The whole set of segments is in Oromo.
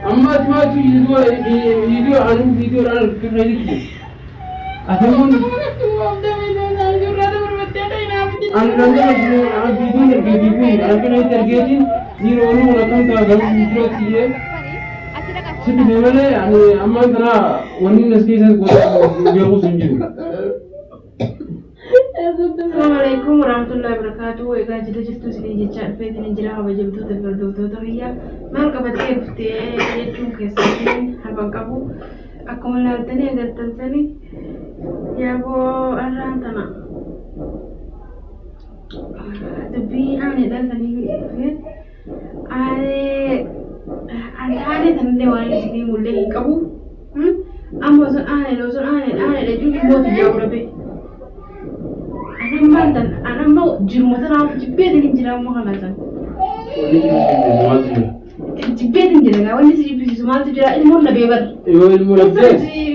Amma ati maaltu viidiyoo viidiyoo anu viidiyoodhaan argachuu keetitti. Ati immoo ani nan dabarsu an viidiyoon argee viidiyoon an akka itti argeetiin dhiira wanni kun akkam ta'a garuu fuulduratti jee si dhufe malee ani ammaan tana wanni as keessa beekus hin jiru. Assalamu alaikum warahmatullahi wabarakatuh. Egaa jira jirtu isinii jechaa dhufeetiin jira kabajamtoota fi hordoftoota kiyya. Maal qabattee dhuftee jechuun keessatti hafan qabu. Akkuma ilaaltanii agartan sani yaaboo har'aan tana dubbii aaneedha sanii dhufee aanee aanee tanillee waan isinii mul'ee hin qabu. Amma osoo aanee osoo aanee aanee jechuun immoo xiyyaa dhabe. Anammaan tan anamma jiruma tanaaf jibbeetiin hin jira amma kana tan. Wanni jiru jiru maaltu jira? Jibbeetiin jira gaa wanni si jibbisiisu maaltu jira ilmoon dhabee bar. Yoo ilmoo dhabdee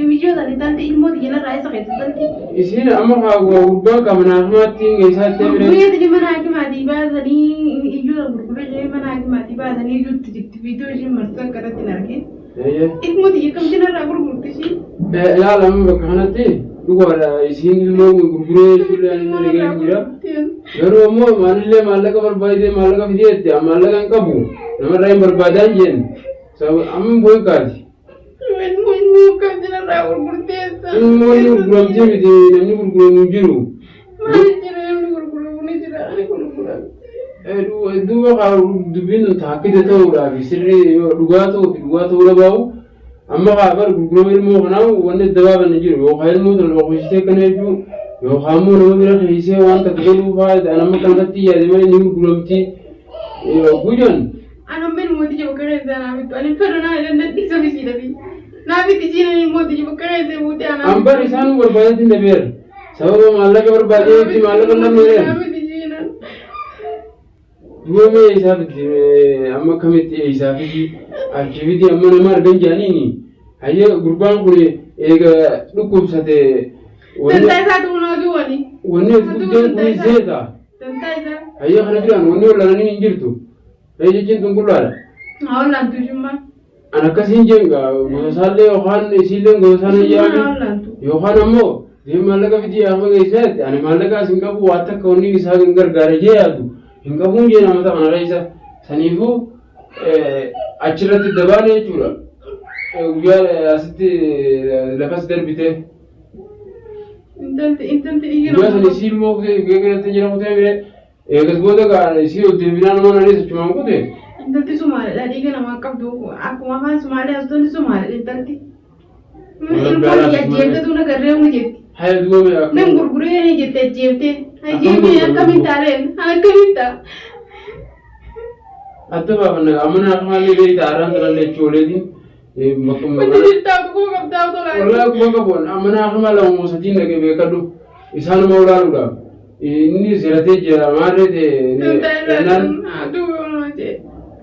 Biyyoo tani tanti ilmoo xiyyanarraa isa keessa tanti. isiin amma haa gurbaan qaba naafmaatti geessaatti bire. Gurgureetiin mana hakimaatii baasanii iyyuu gurguree mana hakimaatii baasanii iyyuutti jirti viidiyoo isheen martuu akka irratti hin argin. Ilmoo tiyya akkamitti narraa gurgurti ishii? Ilaala amma bakka kanatti dhugaadha isiin ilmoo gurguree jechuullee ani illee dhageen jira. Garuu ammoo maalillee maallaqa barbaadee maallaqa fidee jette maallaqa hin qabu namarraa hin barbaadaan jeen amma hin boo'in kaati. Ilmoo ilmoo akkamitti narraa gurgurteessa? Ilmoo inni gurguramtee miti namni gurguramu hin jiru. Maali jira namni gurguramu ni jira ani gurguramte. Duuba kaa dubbiin tun taakkida ta'uudhaaf sirrii yoo dhugaa ta'uu fi dhugaa ta'uu dhabaa'u amma kaa bar gurgurama ilmoo kanaa wanni adda baafanne jiru yookaan ilmoo tana dhoksitee kana jechuun yookaan immoo nama bira keessee waan takka godhuu fa'aa an amma kanarratti yaade malee ni gurguramti gujan. An amma ilmoo tiyya bakka keessaa naa bittu ani fedha naa jedhan nan dhiisa bisiidha fi naa bitti isiin ilmoo tiyya bakka keessee buutee anaa. An bar isaanuu barbaadetti hin dhabeera. Sababa maallaqa barbaadee itti maallaqa hin dhabne jedhan. Duuba mee eessaa fiddi amma akkamitti eessaa fidi achi fidi amma nama argan jedhaniini. Hayyee gurbaan kun eega dhukkubsate wanni Dantaa isaa tuunaa duwwani. wanni ati guddaan kun zeeta. Dantaa isaa. Hayyee kana biraan wanni wal'aananii hin jirtu. Hayyee jechiin tun qullaadha. Haa wal'aantu ishummaa. An akkasiin jeen gaa gosasaallee yookaan isiilleen gosasaan ayyaami yookaan ammoo deem maallaqa fidii amma geessaa jette ani maallaqa as hin qabu waa takka wanni isaa hin gargaara jee yaadu hin qabuun jeen amata kana keessa saniifuu achirratti dabaale jechuudha guyyaa asitti lafas darbite Intalti intalti dhiiga guyyaa san isii immoo kutee jira kutee bire Eegas booda gaa isii ol deebinaan immoo anis achumaan kute. Intalti Sumaaleedha dhiiga namaa qabdu akkuma afaan Sumaalee haasoftoonni Sumaaleedha intalti. Walabbi Ilmoon alaa ajjeeftetu na garree ni jetti. Haya duuba mee akka. Nan gurguree ni jette ajjeeftee. Akkam Ajjeeftee gurgurame akkamiin taareen akkamiin ta'a. Adda baafanna gaa amma naa maallee beekta arraan tanallee chooleetiin bakkuma Wanti jirtaa dhuguu qabdaa otoo laayee. Wallaahi kuma qabu amma naa kama lama moo sadiin dhaqee beekadhu isaanuma olaaluudhaaf inni siratee jira maarree ta'e jennaan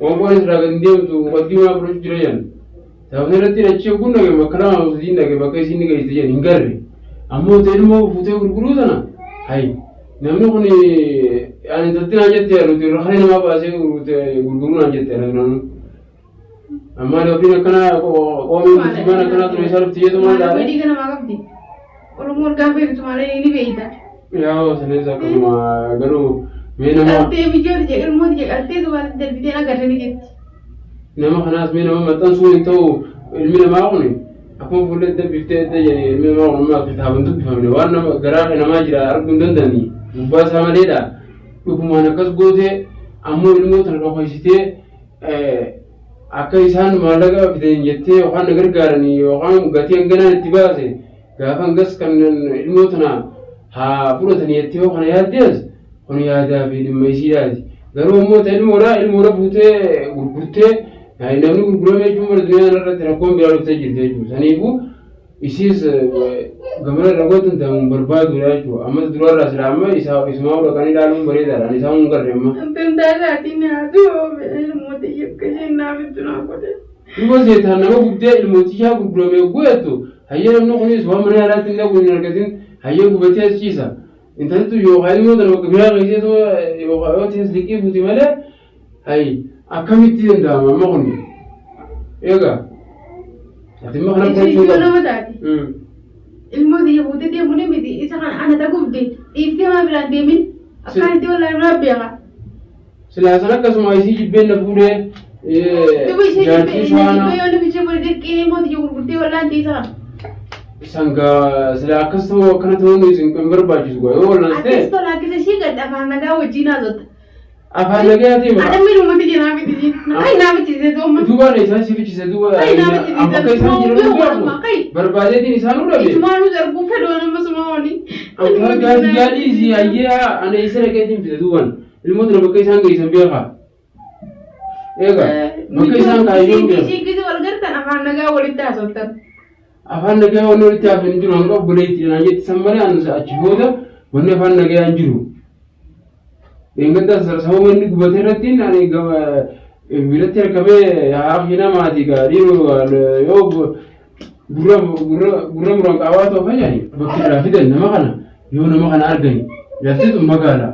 qoonqoon irraa gadi deemtu qoddii maa fudhachuu jira jedhan sababni irratti achi ogguun dhaqe bakka lama moo sadiin dhaqe bakka isiin ni geessite jedhan hin garre ammoo ta'e ilmoo fuutee gurguruu sana hayi namni kun ani intalti naan jette nuti irra kana namaa baasee gurguruu naan jette ana duraanuu. Ammaa dubbiin akkanaa qoomii musiibaan akkanaa ture isaa dhufti jeetu maal Maal dhaale? dhiiga namaa qabdi. Oromoon gaafa ibsu malee ni beeyta. Yaa sanis akkasuma garuu mee nama Qaltee biyyoota jedhe ilmoota jedhe qaltee sumaatti darbitee agarre ni jetti. nama kanaas mee nama maxxansuu hin ta'u ilmi namaa kun akkuma fuullee dabbiftee edda jedhe ilmi namaa kun amma kitaaban dubbifamne waan nama garaa kee namaa jira arguu hin danda'anii gubbaa isaa maleedha dhugumaan akkas gootee ammoo ilmoo tana dhokaysitee Akka isaan maallaqa fidan jettee yookaan na gargaaranii yookaan gatii hanganaan itti baase gaafa hangas kan ilmoo tana haa fudhatanii jettee yoo kana yaaddees kun yaadaa fi dhimma isiidhaati. Garuu ammoo ta ilmoodha ilmoodha fuutee gurgurtee namni gurgurame jechuun bara duniyaa irratti rakkoon biraa dhuftee jirti jechuudha. Saniifuu Isiis gamana irra gootan ta'uun barbaaduudha jechuudha. Ammas duraarraa silaa amma isaa isumaa dhaqanii ilaaluun bareedaadha. Ani isaa hin garre amma. Dantaa isaatiin haasuu ilmoota yakka isheen naaf itti naa godhe. Duuba seetaan nama gubdee ilmootichaa gurgurame yogguu jettu hayyee namni kunis waan mana yaalaatti hin dhaqu hin argatin hayyee gubatee as ciisa. Intalli tun yookaan ilmoo tana bakka biraa keessee yookaan yoo ta'es liqii fuuti malee hayi Akkamitti danda'ama amma kun? Egaa ati immoo kana Ishii fudhachuu iyyuu qabda. nama taati. Ilmoo tiyya fuutee deemuu ni miti. Isa kana ana tagubde dhiiftee maa biraan deemin. Akkaan itti wallaahi irraa beeka. Silaa san akkasuma isii jibbeen na fuudhee Duba ishee jaartii jibbee jibbee faana yoo namicha booda dirqiin ilmoo tiyya gurgurtee wallaan ta'e isa kana. sangaa silaa akkas ta'uu akkana ta'uun isin hin barbaachisu gaa yoo wallaan ta'e Akkas tola akkasa ishee gadda afaan nagaa wajjin haasofta. afaan nagayaatiin mara. Adammi uummata jira miti ishee. Kai naa bichise dooma. Duuba na isaan si fichise duuba Kai naa bichise amma akka isaan jiran dooma. hin beeku. Kai. Barbaadeetiin isaan nu dhabe. Itumaan nuti arguu fedhu nama suma wali. Amma gaazii gaadhii si hayyee ana isa dhaqeetiin fide duuban ilmoota na bakka isaan geessan beekaa. Eegaa bakka isaan kaayyoon beeku. Ishii gizi wal gartan afaan nagaa walitti haasoftan. Afaan nagaa wanni walitti hafe hin jiru hanga obboleetti naan jetti san malee ani achi booda wanni afaan nagaa hin jiru. Dheengadda sababa inni gubate irratti ani biratti argamee hafi namaati gaa dhiiroo yoo gurra gurra gurra muran qaawwaa ta'u fayyani bakki irraa fidan nama kana yoo nama kana argani lafti tun magaala.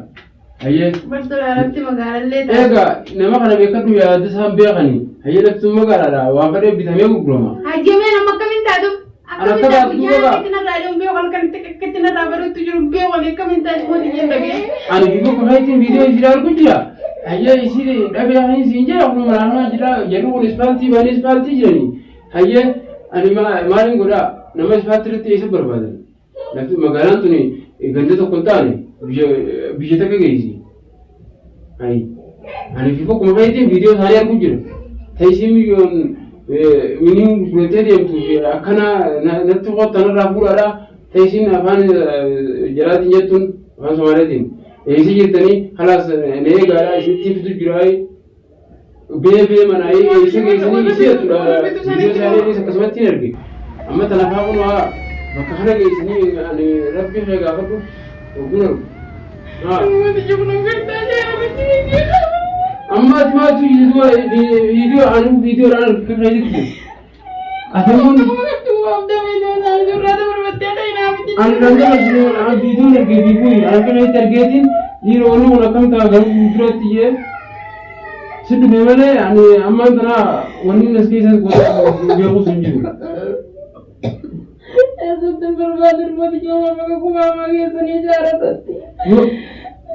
Hayyee. Bartola lafti magaalallee taate. Egaa nama kana beekadhu yaada isaan beekani. Hayyee lafti tun magaalaadha waan fedhe bitamee gurgurama. Hayyamee nama akkamiin taatu? Ana Akkamiin akka taatu? taatu Guyyaa duuba. akkatti narraa deemu beeku halkan akkatti narraa baruutti jiru beeku ani akkamiin taatu mootii jeen dhagee. Ani viidiyoo qofa ittiin viidiyoo isii argu jira. Hayyee isii dhabee ani siin jira kun maraanaa jira jedhu kun ispaaltii baanii ispaaltii jirani. Hayyee ani maalin godhaa nama ispaaltii irratti eessa barbaadan? Lafti magaalaan tuni ganda tokko hin taane biyya biyya takka geessi. Ayi. Ani fi bokkuma keetiin viidiyoo isaanii arguu jira. Ta'isiin biyyoon miniin gurguratee deemtu fi akkana natti kottan irraa fuudhaadha. Ta'isiin afaan jalaatiin jettuun afaan Somaaliitiin. Eessa jirtanii halaas na eegaadha isinitti fidu jiraa. Bee bee mana eessa geessanii isii jechuudha. Viidiyoo isaanii akkasumatti hin arge. Amma tana faa kun waa bakka kana geessanii ani rabbi kee gaafadhu ogguun argu. Amma ati maaltu viidiyoo ani viidiyoodhaan argu kan jirtu. Ati immoo ani kan dabarsine ani viidiyoon arge viidiyoo ani kan itti argeetiin dhiira wanni kun akkam ta'a garuu fuulduratti jee si dhufe malee ani ammaan tana wanni inni as keessa beekus hin jiru. Yoo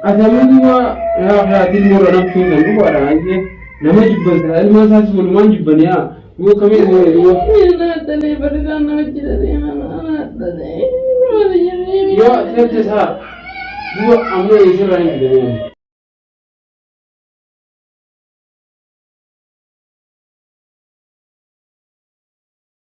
ati amma duuba yaa ati ilmoo irra naftuu san dhugaadha nama jibban sila ilmaan isaas walumaan jibban yaa yoo kamiin goone duuba. Yoo ati nafti isaa duuba amma isirraa hin fidamee.